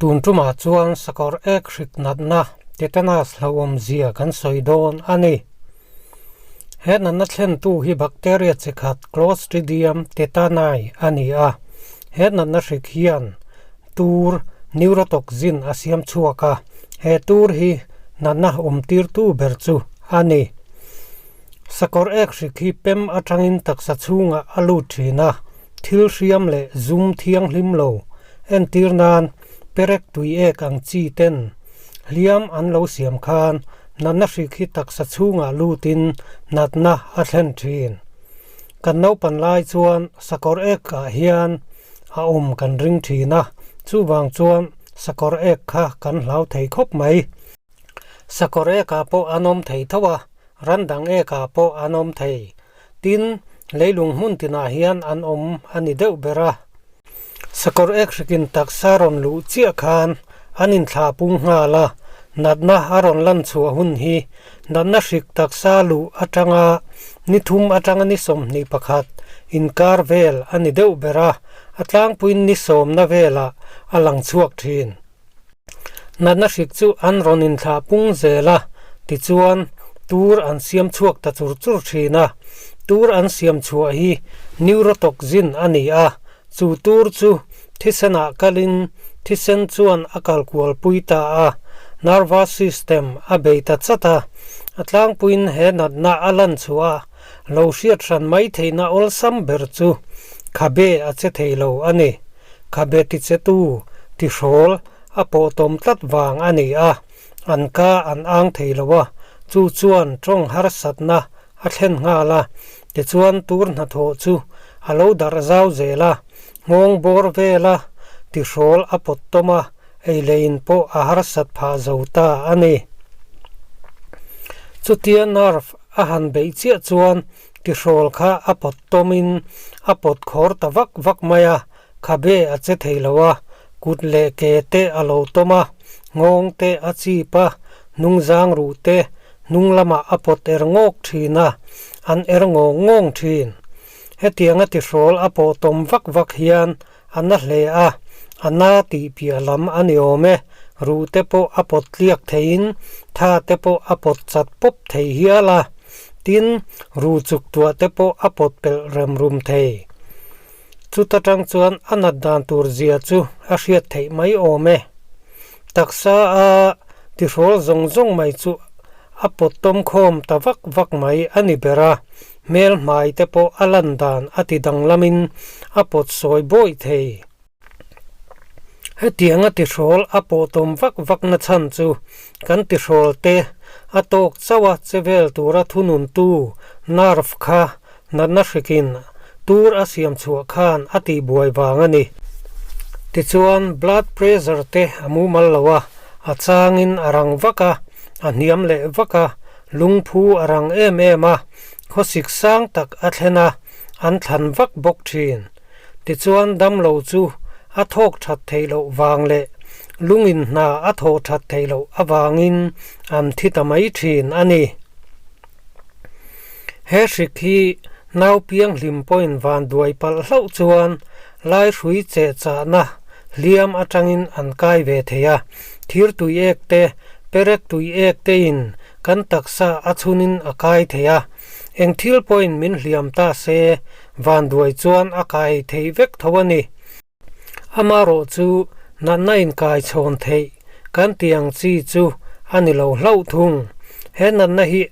Tun tumah chuan sakawr ek hrik natna tetanus hlauhawm zia kan sawi dawn a ni. He natna thlentu hi bacteria chi khat Clostridium tetani a ni a. He natna hrik hian tur neurotoxin a siam chhuak a, he tur hi natna awmtirtu ber chu a ni. Sakawr ek hrik hi pem atangin taksa chhungah a lut thin a, thil hriam leh zum thianghlim lo entir nan perek tui ek ang chi ten hliam an lo siam khan natna hrik hi taksa chhungah lutin natna a thlen thin. Kan naupan lai chuan sakawr ek ah hian a awm kan ring thin a, chuvang chuan sakawr ek kha kan hlau thei khawp mai. Sakawr ekah pawh an awm thei tho a, ran dang ekah pawh an awm thei. Tin, leilung hmun tinah hian an awm a ni deuh ber a. Sakawr ek hrikin taksa rawn luh chiah khan an inthlah pung nghal a, natna a rawn lan chhuah hun hi natna hrik taksa luh atanga ni thum atanga ni 21 inkar vel a ni deuh ber a, a tlangpuiin ni sawmna velah a lang chhuak thin. Natna hrik chu an rawn inthlah pung zel a, tichuan tur an siam chhuak ta chur chur thin a. Tur an siam chhuah hi neurotoxin a ni a, chu tur chu thisenah kalin thisen chuan a kal kualpui ta a, nervous system a bei ta chat a. A tlangpuiin he natna a lan chhuah a, lo hriat hran mai theihna awlsam ber chu khabe a che thei lo a ni. Khabe tichetu tihrawl a pawhtawm tlat vang a ni a, an ka an ang thei lo a, chu chuan tawng harsatna a thlen nghal a, tichuan tur hnathawh chu a lo darh zau zel a, nghawng bawr vela tihrawl a pawt tawm a, ei leiin pawh a harsat phah zo ta a ni. Chutia nerve a han beih chiah chuan Tihrawl kha a pawt tawmin a pawt khawr ta vak vak mai a, khabe a che thei lo a, kut leh ke te a lo tawm a, nghawng te a chip a, hnungzang ruh te hnung lamah a pawt er ngawk thin a, an er ngawng ngawng thin. Hetianga tihrawl a pawh tawm vak vak hian a na hle a, a na tih piah lam a ni awm e, ruh te pawh a pawt tliak theiin tha te pawh a pawt chat pawp thei hial a, tin, ruh chuk tuah te pawh a pawt pelh rem rum thei. Chuta tang chuan a nat dan tur zia chu a hriat theih mai awm e. Taksa a tihrawl zawng zawng mai chu a pawt tawm khawm ta vak vak mai a ni ber a, hmel hmai te pawh a lan dan a ti danglamin a pawt sawi bawih thei. Hetianga tihrawl a pawh tawm vak vak na chhan chu kan tihrawl te a tawk chauh a che vel tura thununtu nerve kha natna hrikin tur a siam chhuah khan a tihbuai vang a ni. Tichuan blood pressure te a mumal lo a, a changin a rang vak a, a hniam leh vak a, lungphu a rang em em a, khawsik sang tak a thlen a, an thlan vak bawk thin. Tichuan damlo chu a thawk that theih loh vang leh lungin hna a thawh that theih loh avangin an thi ta mai thin a ni. He hrik hi nau pianghlim pawhin van duai palh hlauh chuan laihrui cheh chahna hliam atangin an kai ve thei a, thir tui ek te, perek tui ek tein kan taksa a chhunin a kai thei a, eng thil pawhin min hliam ta se vanduai chuan a kai thei vek tho a ni. Amarawh chu natna inkai chhawn theih kan tih ang chi chu a ni lo hlauh thung. He natna hi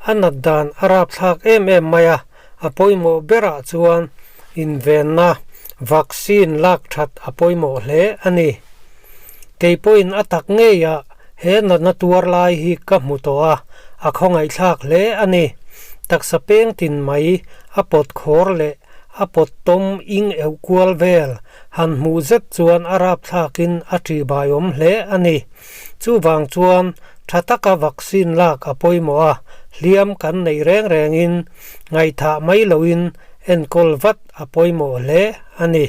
a nat dan a rapthlak em em mai a, a pawimawh berah chuan invenna vaccine lak that a pawimawh hle a ni. Kei pawhin a tak ngeiah he natna tuar lai hi ka hmu tawh a, a khawngaihthlak hle a ni. Taksa peng tin mai a pawt khawr leh a pawt tawm ing euh kual vel han hmuh zet chuan a rapthlakin a ṭihbaiawm hle a ni. Chuvang chuan ṭha taka vaccine lak a pawimawh a, hliam kan neih reng rengin ngaihthah mai loin enkawl vat a pawimawh hle a ni.